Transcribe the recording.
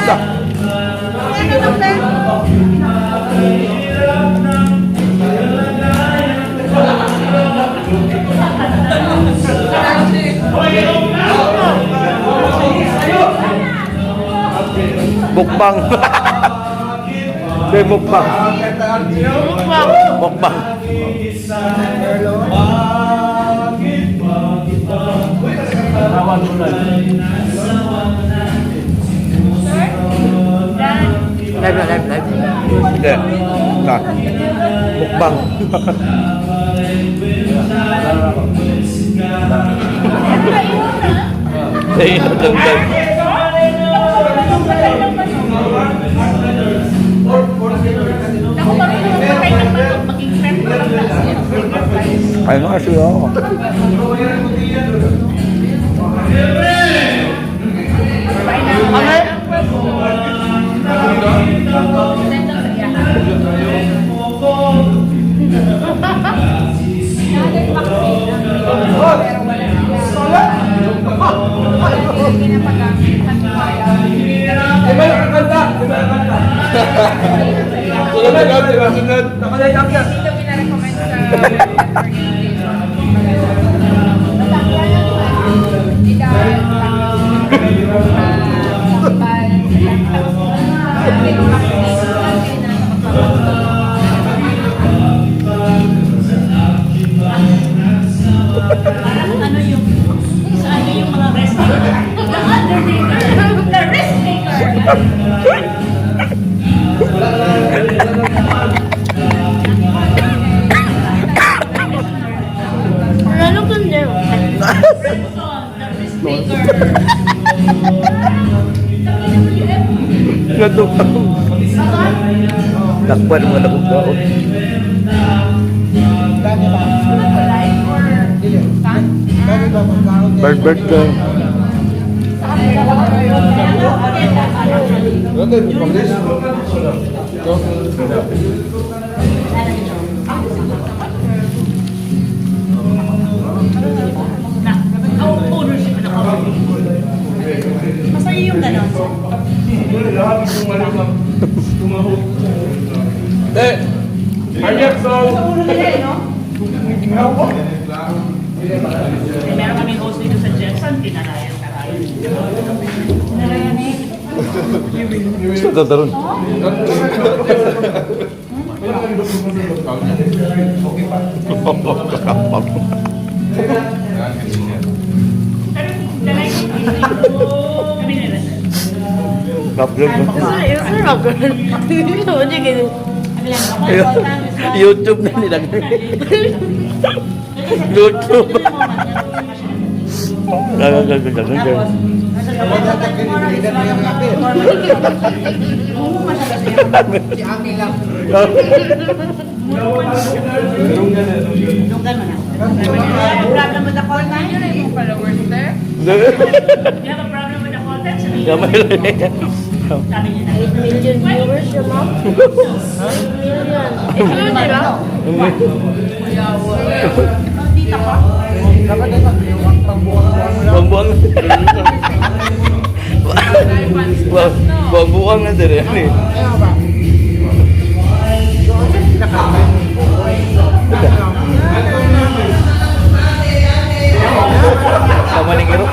Isa. Ano lang, te? Mukbang. Be mukbang. Mukbang. Live na, live, live. Yeah. Na. Mukbang. Eh, dagdag. Ako marunong magpatay ng manok, maging friend ko lang na. Ay nga siya ako. Sunod na gabi, sunod. Hindi daw pinarecommend sa organization. Basta wala lang hindi daw sakbal Parang ano yung, sa ano yung mga risk taker. The undertaker. The risk taker. Ano kundi? Bronson, the risk taker. Sa PWF. Gato. Takpan mo na kung tao. Bird bird ka. Na, ang ownership na company. Masaya yung gano'n. Eh, Eh, meron kaming host dito sa Jetson, kinalayan karayan. Kinalayan eh. Sa tataron. Pero the kami nila. YouTube na nilagay. YouTube. Dunggan mo na. You have a problem with the content? Yun ay yung followers there. You have a problem with the content? Sabi niya. Sabi niya na. 8 million viewers siya, ma'am. 8 million. 8 million, di ba? Buang-buang. Buang-buang na dire ni. Tama ni Kiro.